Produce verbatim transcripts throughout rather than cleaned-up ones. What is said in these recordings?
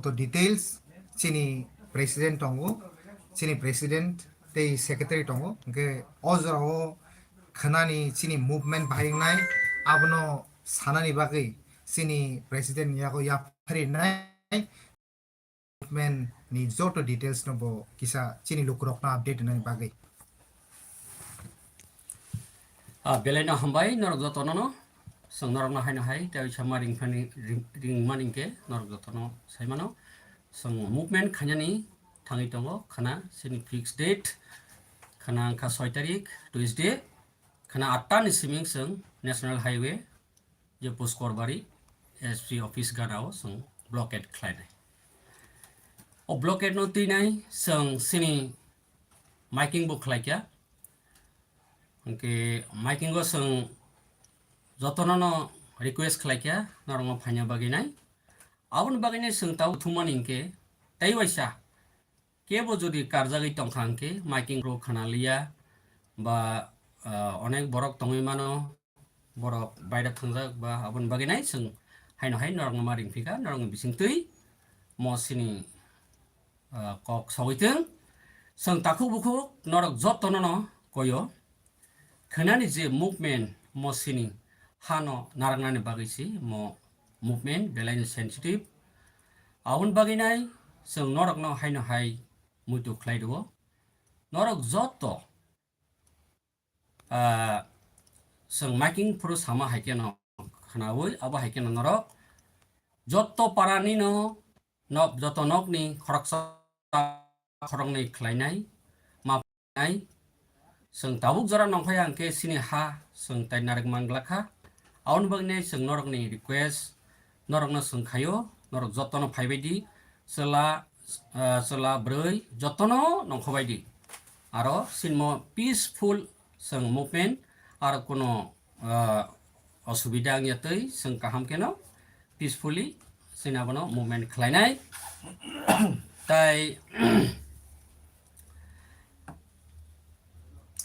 to details chini president tongo, chini president tei secretary tongo, hwnkhe o jorao khwnani chini movement bahai wngnai, abono sanani bagwi chini president ni yago yapharinai movement ni joto details no bo kisa chini lukurokno update rwnani bagwi. Ah, belai no hambai norok jotono no. Chwng norok no haino hai tei sama ringphani ring, ringmani hwnkhe norok jotono saimano. Chwng movement khainani thangwi tongo khana chini fixed date khana wngkha soi tarik Tuesday khana atta ni siming chwng National Highway je Puskorbari S P office gana o chwng blockade khlainai. O blockade no twinai chwng chini miking bo khlaikha. Hwnkhe miking o chwng jotono no request khlaikha norokno phaina bagwi nai. Aboni bagwi nai chwng tabuk thumani hwnkhe tei waisa kebo jodi karjagwi tongkha hwnkhe miking rok khana liya ba, ah, onek borok tongwi mano, borok baida thangjak ba aboni bagwi nai chwng haino hai norokno ma ringphikha, norokni bisingtwi mo chini, ah, kok sogwi thwng. Chwng takhuk bukhuk norok jotono no koyo. Khwnani je movement mo chini hano naraknani bagwi se mo movement belai no sensitive. Aboni bagwi nai chwng norokno haino hai muitu khlai rwo. Norok joto, ah, chwng miking phuru sama hai kheno khwnaui, abo hai kheno norok joto parani no nok, joto nokni khoroksa khoroknwi khlainai, ma nai. Chwng tabuk jora nongkhai ang khe chini ha chwng tai narwk manglakha. Aboni bagwi nai chwng norokni request, norokno chwng khaio, norok jotono phaibai di, chwla, ah, chwla bwrwi jotono nongkhobai di. Aro sinmo peaceful chwng movement, aro kuno, ah, osubida wngya twi chwng kaham kheno peacefully chini abono movement khlainai. Tai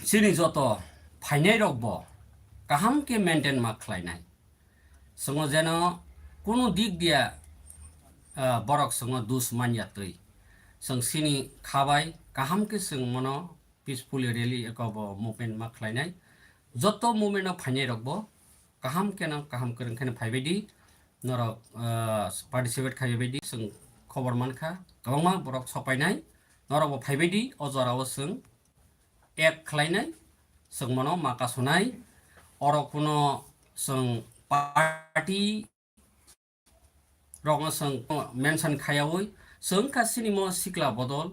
chini joto phainai rok bo kaham khe maintain ma khlainai. Chwngo jeno kuno dik dia, ah, borok chwngo dus manya twi. Chwng chini khabai kaham khe chwng mono peacefully rally eko bo movement ma khlainai. Joto movement o phainai rok bo kaham kheno, kaham kwrwng kheno phaibai di. Norok, ah, participate khaibai di, chwng khobor mankha. Kwbangma borok sopainai. Norok bo phaibai di, o jora o chwng act khlainai, chwng mono ma kasonai. Oro kuno chwng party rokno chwng mention khaiyaui, chwng kha chini mo sikla bodol,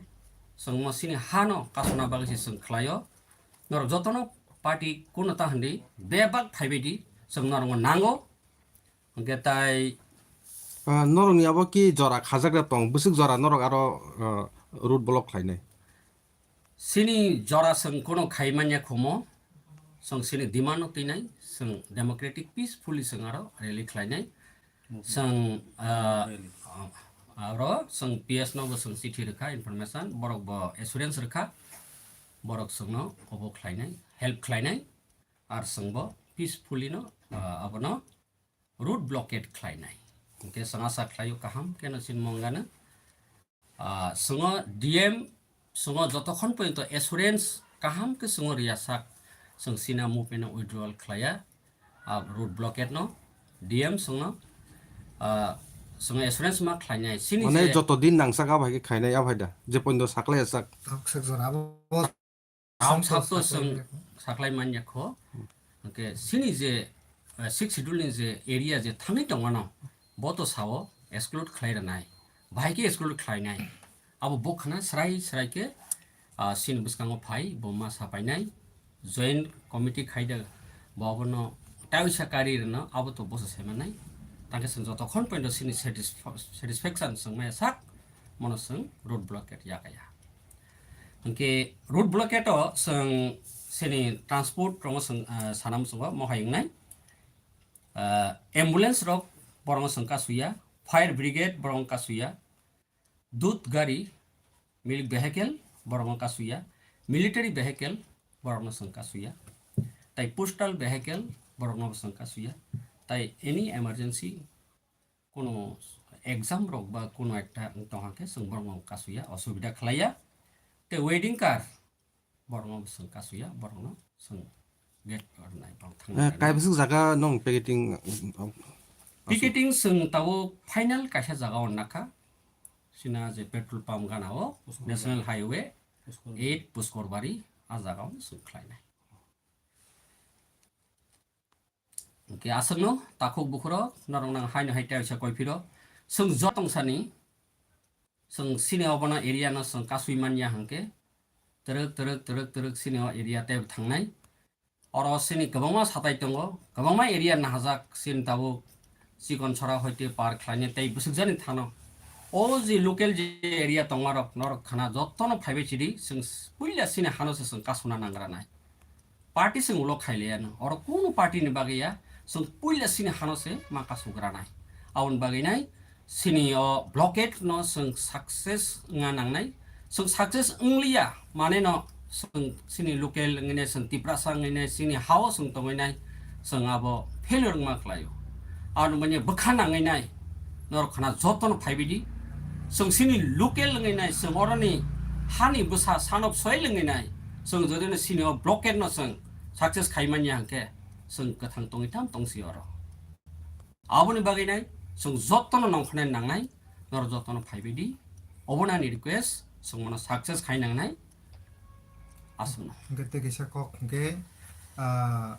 chwng mo chini hano kasona bagwi se chwng khlaio. Norok jotono party kuno ta hwnwi bebak phaibai di, chwng norokno nango. Hwnkhe tai Ah, norokni abo ki jora khajak da tong, bwswk jora norok aro, ah, road block khlainai? Chini jora chwng kono khai manya khomo, chwng chini demand no twinai, chwng democratic peacefully chwng aro rally khlainai. Chwng, ah, aro chwng P S no bo chwng chithi rwkha, information, borok bo assurance rwkha, borok chwngno obo khlainai, help khlainai, ar chwng bo peacefully no, ah, abono road blockade khlainai. Hwnkhe chwng asa khlaio kaham kheno chini mongano. Ah, chwngo D M, chwngo jotokhon porjonto assurance kaham khe chwngo riyasak, chwng chini movement no withdrawal khlaiya, ah, road blockade no, D M chwngno, ah, chwngo assurance ma khlainai. Chini Mane je joto din nangsak abo hai khe khainai abo hai da, je porjonto saklai sak. Tok sak jora abo Ang Sangkar sakto saklai chwng manya kho. Saklai manya kho. Hwnkhe chini je, eh, sixth schedule ni je area je thangwi tongmano, bo to sao exclude khlai rwnai. Bahai khe exclude khlainai. Abo bo khna srai srai khe, ah, chini bwskango phai, bo ma sapainai. Joint committee khai da, bo abono taisa kari rwno, abo to bosa saimanai. Tangkhe chwng jotokhon porjonto chini satisfa-, satisfaction chwng maya sak, mono chwng road blockade yakaya. Hwnkhe road blockade o chwng chini transport rongo chwng, ah, sanam chwngo mohai wngnai. Ah, ambulance rok borongo chwng kasuya, fire brigade borongo kasuya, dud gari, mil-, vehicle borongo kasuya, military vehicle borokno chwng kasuya, tai postal vehicle borokno chwng kasuya, tai any emergency kono exam rok ba kuno ekta wng tong hwnkhe chwng borokno kasuya, osubida khlaiya. Tei wedding card borokno chwng kasuya, borokno chwng gate rwnai, borok thangna Eh, rwnai. Kaibwswk jaga nong picketing, um, um, Picketing chwng tabuk final kaisa jaga o nakha. Sina je petrol pump gana o, National Highway eight Puskorbari, a jaga o chwng khlainai. Hwnkhe aswkno takhuk bukhurok norok nang haino hai teisa koiphiro. Chwng jotongsani, chwng sini obono area no chwng kasui manya hwnkhe twrwk, twrwk, twrwk, twrwk sini o area tei thangnai. Oro sini kwbangma satai tongo, kwbangma area nahajak sini tabuk chikon sora hoite par khlainai tei bwswkjani thano. O je local je area tongmarok norok khana jotono phaibai chidi, chwng puila sini hano se chwng kasuna nangranai. Party chwng ulo khailaiya no. Oro kunu party ni bagwi ya, chwng puila sini hano se ma kasugranai. Aboni bagwi nai sini o blockade no chwng success wngna nangnai. Chwng success wngliya, mane no chwng sini local wngwi nai, chwng Tiprasa wngwi nai, sini hao chwng tongwi nai, chwng abo failure wngma khlaio. Aboni bagwi bwkha nangwi nai, norok khana jotono phaibai di. Chwng sini local wngwi nai, chwng oroni hani bwsa son of soil wngwi nai, chwng jodi no sini o blockade no chwng success khai manya hwnkhe, chwng kwthang tongwi tam tongsi oro. Aboni bagwi nai chwng jotono nongkhornai nangnai, norok jotono phaibai di. Obono ani request, chwng bono success khai nangnai. Aswkno. Hwnkhe tei kaisa kok hwnkhe, ah,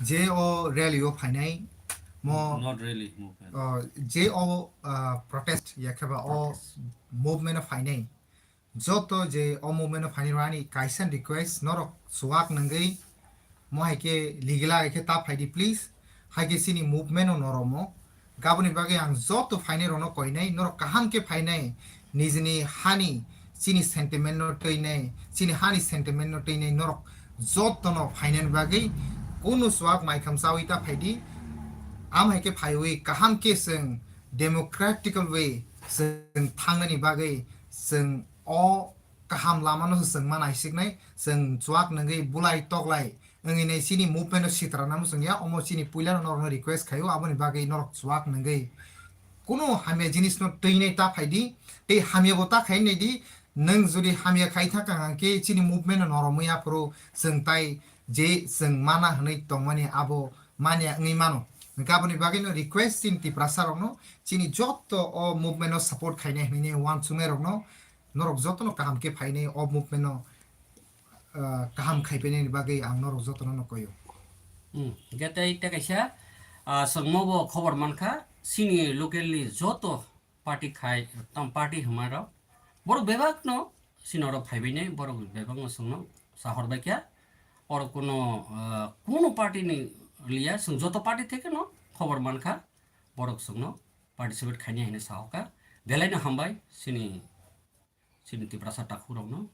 je o rally o phainai mo, Not rally, movement. Oh, je o, ah, protest ya khe ba o Protest. Movement o phainai. Joto je o movement o phainai rok ani kaisa request, norok chuak nangwi mo hai khe ligila hai khe ta phai di please. Hai khe chini movement o noromo. Gaboni bagwi ang joto phainai rokno koinai, norok kaham khe phainai, nijini hani chini sentiment no twinai, chini hani sentiment no twinai norok jotono phainani bagwi kunu chuak mai kham chawi ta phai di. Am hai khe phaiwi kaham khe chwng democratical way chwng thangnani bagwi chwng o kaham lama no se chwng ma naisiknai, chwng chuak nangwi bulai toklai wngwi nai chini movement no sitra namo chwng ya, omo chini puila no norok no request khaio, aboni bagwi norok chuak nangwi kunu hamya jinis no twinai ta phai di, tei hamya bo ta khai nai di, nwng jodi hamya khai thang kha hwnkhe chini movement no noromwi aphuru chwng tai je chwng mana hwnwi tongmani abo manya wngwi mano. Hwnkhe aboni bagwi no request chini Tiprasa rokno, chini joto o movement no support khainai hwnwi uansuknai rokno, norok jotono kaham khe phainai o movement no, ah, kaham khai painani bagwi ang norok jotono no koyo. Hmm, hwnkhe tei tei kaisa, ah, chwngmo bo khobor mankha, chini local ni joto party khai, tam party hwnma rok, borok bebak no chini oro phaibai nai, borok bebak no chwngno sahor bai kha, oro kuno, ah, kuno party ni liya, chwng joto party theke no khobor mankha, borok chwngno participate khainai hinwi sahokha, belai no hambai chini, chini Tiprasa takhuk rokno,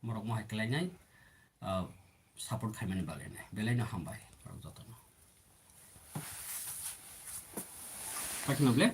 borok mohai khlainai, ah, support khaimani bagwi nai, belai no hambai borok jotono. Pakhino ble?